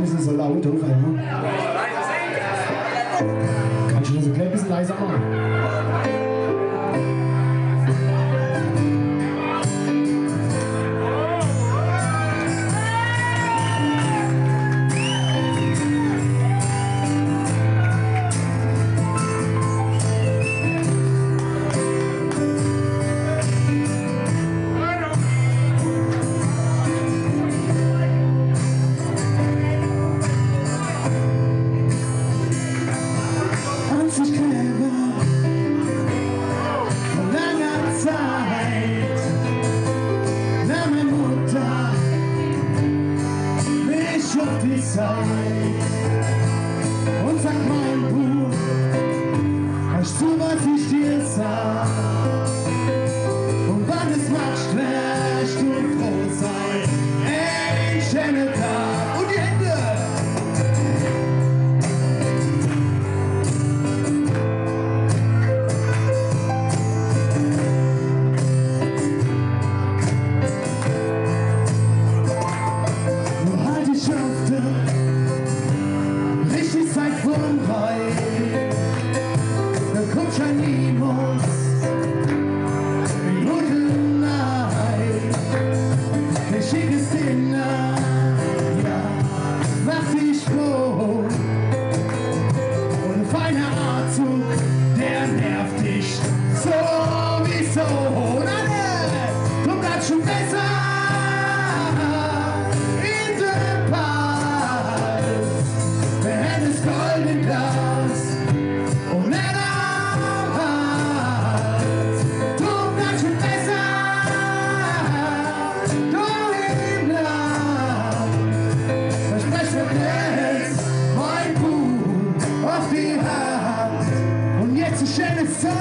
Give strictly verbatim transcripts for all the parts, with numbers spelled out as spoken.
Is so laut, oder? Kannst du das ein klein bisschen leiser machen? Als ich klein war, vor langer Zeit, nahm meine Mutter mich auf die Seite und sagt: „Mein Bub, hörst du, was ich dir sag? Und wenn du's machst, wirst du froh sein. Ein schöner Tag.“ Und die Hände. Nur halt die Schürfte richtig seit vorm Rhein. Da kommt schon niemand in Hudelei. Ein schickes Dinner, ja, mach dich froh. Und ein feiner Anzug, der nervt dich sowieso. Und alle, du kannst schon besser in der Palz. Wir haben das goldene Glas. Und er damals, du kannst schon besser, du im Land. Versprech mir jetzt, mein Bub, auf die Hand. Und jetzt ein schönes Solo.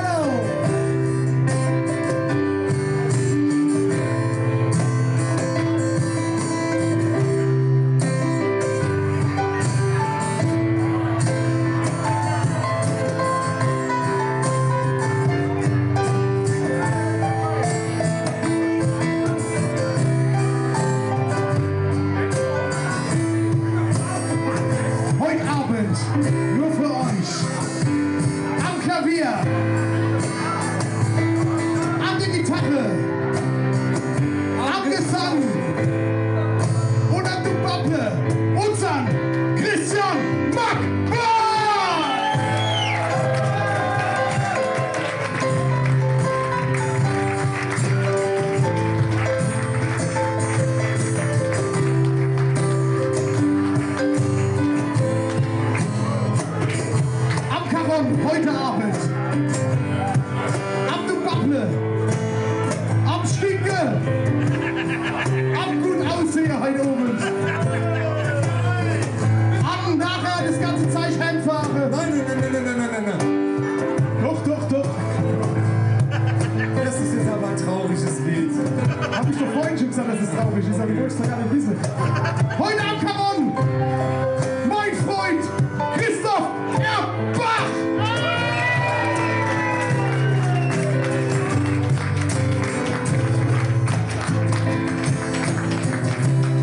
Heute Abend nur für euch. Am Klavier, an der Gitarre, am Gesang und an der Pappe, unsern Christian Mack. Am Cajon heute Abend. Am Dubaple. Am Stinke. Am gut Aussehe heute Abend. Am nachher das ganze Zeug heimfahre. Nein, nein, nein, nein, nein, nein, nein, nein. Doch, doch, doch. Das ist jetzt aber ein trauriges Lied. Hab ich doch vorhin schon gesagt, dass es traurig ist, aber du wolltest doch gar nicht wissen. Heute am Cajon, mein Freund Christoph Erbach.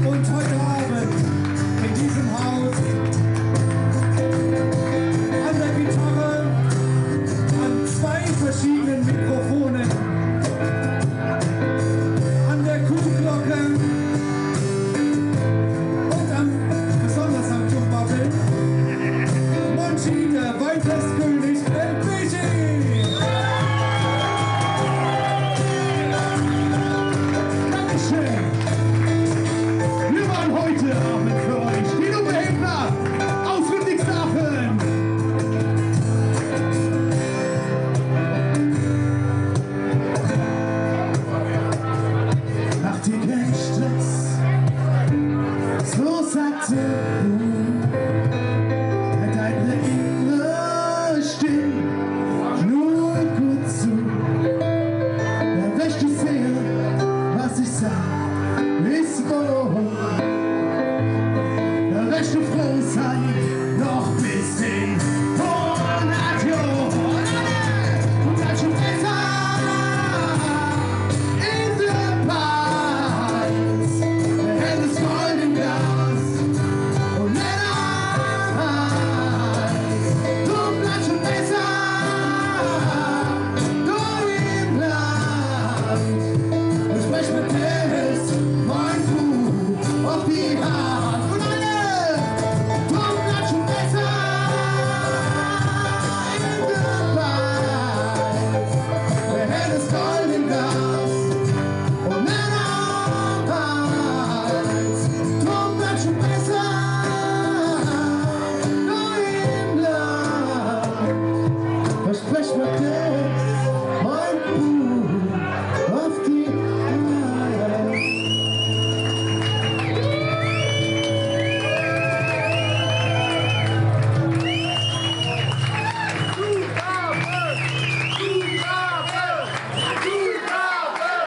Und heute Abend in diesem Haus an der Gitarre, an zwei verschiedenen Mikrofonen, an der Kuhglocke und am, besonders am Dubaple, Monchi, der Weinfestkönig, El Pichi. Dankeschön. Wir waren heute Abend für euch die Nubehebler aus Ludwigshafen. Mach dir keinen Stress, so sagt der Bub. Hör deine innere Stimme nur gut zu. Dann wirst du sehen, was ich sag, ist wohl. Dann wirst du froh sein,